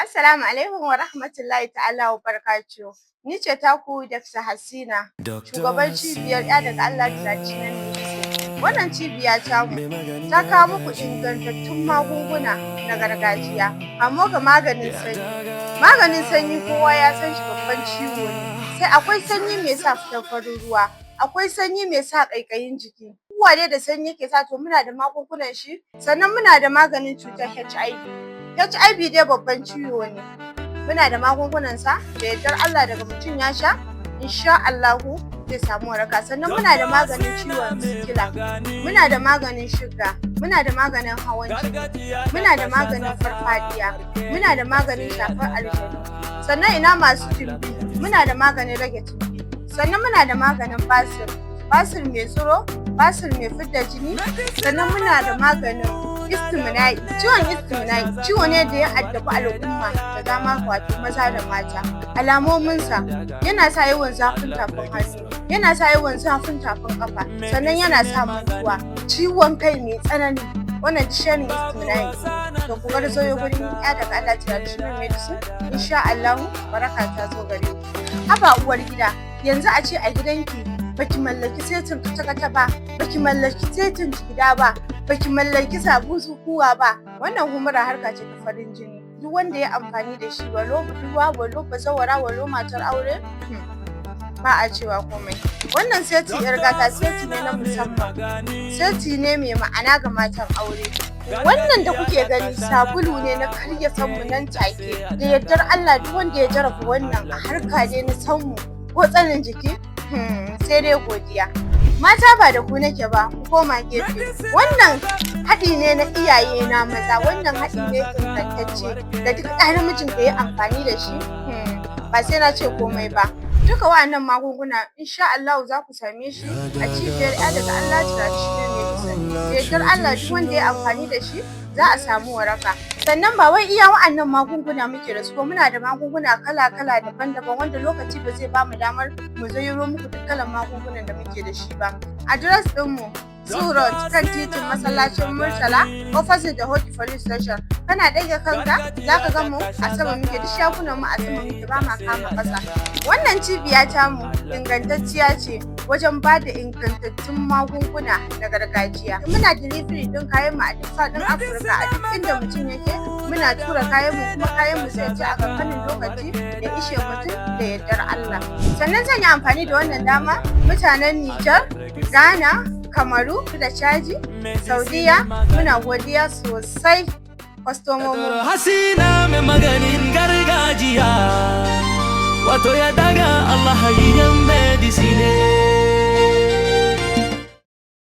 Assalamu alaikum wa rahmatullahi ta'ala wa barakatuhu. Ni ce taku Dr. Hasina, shugaban cibiyar 'ya daga Allah Traditional Medicine. Wannan cibiya tamu ta kawo muku ingantattun magunguna na gargajiya, kamo ga maganin sanyi. Maganin sanyi kowa ya san shi, babban ciwo ne. Sai akwai sanyi mai sa fitar farin ruwa, akwai sanyi mai sa ƙaiƙayin jiki. Abubuwa dai da sanyi ke sa, to muna da magungunan shi. Sannan muna da maganin cutar HIV. HIV dai babban ciwo ne. Muna da magungunan sa, da yardar Allah daga mutum ya sha, insha Allahu zai samu waraka. Sannan muna da maganin ciwon sikila, muna da maganin shuga, muna da maganin hawan jini, muna da maganin farfadiya, muna da maganin shafar aljanu. Sannan ina masu tumbi, muna da maganin rage tumbi. Sannan muna da maganin basir, basir mai tsiro, basir mai fidda jini. Sannan muna da maganin istimina'i. Ciwon istimina'i ciwo ne da ya addabi al'umma da dama, wato maza da mata. Alamominsa yana sa yawan zafin tafin hannu, yana sa yawan zafin tafin kafa, sannan yana sa mantuwa, ciwon kai mai tsanani. Wannan duk sharrin istimina'i. To ku garzayo gurin Ya daga Allah Traditional Medicine, insha Allahu waraka ta zo gare ku. Haba uwar gida, yanzu a ce a gidanki baki mallaki setin kata-kata ba, baki mallaki setin jigida ba, baki mallaki sabulu kuwa ba. Wannan humura harka ce ta farin jini. Duk wanda ya amfani da shi, walau budurwa, walau bazawara, walau matar aure, ba a cewa komai. Wannan seti yar gata seti ne na musamman, seti ne mai ma'ana ga matan aure. Wannan da kuke gani sabulu ne na karya sammu nan take. Da yardar Allah duk wanda ya jarraba wannan a harka ne na sammu ko tsanin jiki, sai dai godiya. Mata, ba da ku nake ba, ku koma gefe. Wannan haɗi ne na iyaye na maza. Wannan haɗi ne ingantacce da duk ɗa namijin da ya amfani da shi, ba sai na ce komai ba. Duka wa'annan magunguna, insha Allahu za ku same shi a cibiyar Ya daga Allah Traditional Medicine. Da yardar Allah duk wanda ya amfani da shi za a samu waraka. Sannan ba wai iya wa'annan magunguna muke da su ba, muna da magunguna kala-kala, daban-daban, wanda lokaci ba zai bamu damar mu zayyano muku duk kalan magungunan da muke da shi ba. Address ɗinmu, Zoo Road, kan titin masallacin Murtala, opposite da Hoki Police Station. Kana ɗage kanka za ka gan mu, a sama muke. Duk shagunan mu a sama muke, ba ma kama ƙasa. Wannan cibiya tamu ingantacciya ce wajen ba da ingantattun magunguna na gargajiya. Muna delivery ɗin kayan mu a duk faɗin Afirka. A duk inda mutum yake muna tura kayan mu, kuma kayan mu zai je a kankanin lokaci ya ishe mutum da yardar Allah. Sannan zan yi amfani da wannan dama, mutanen Nijar, Ghana, Kamaru da Chadi, Saudiya, muna godiya sosai, kwastomomin. Hasina mai maganin gargajiya, wato ya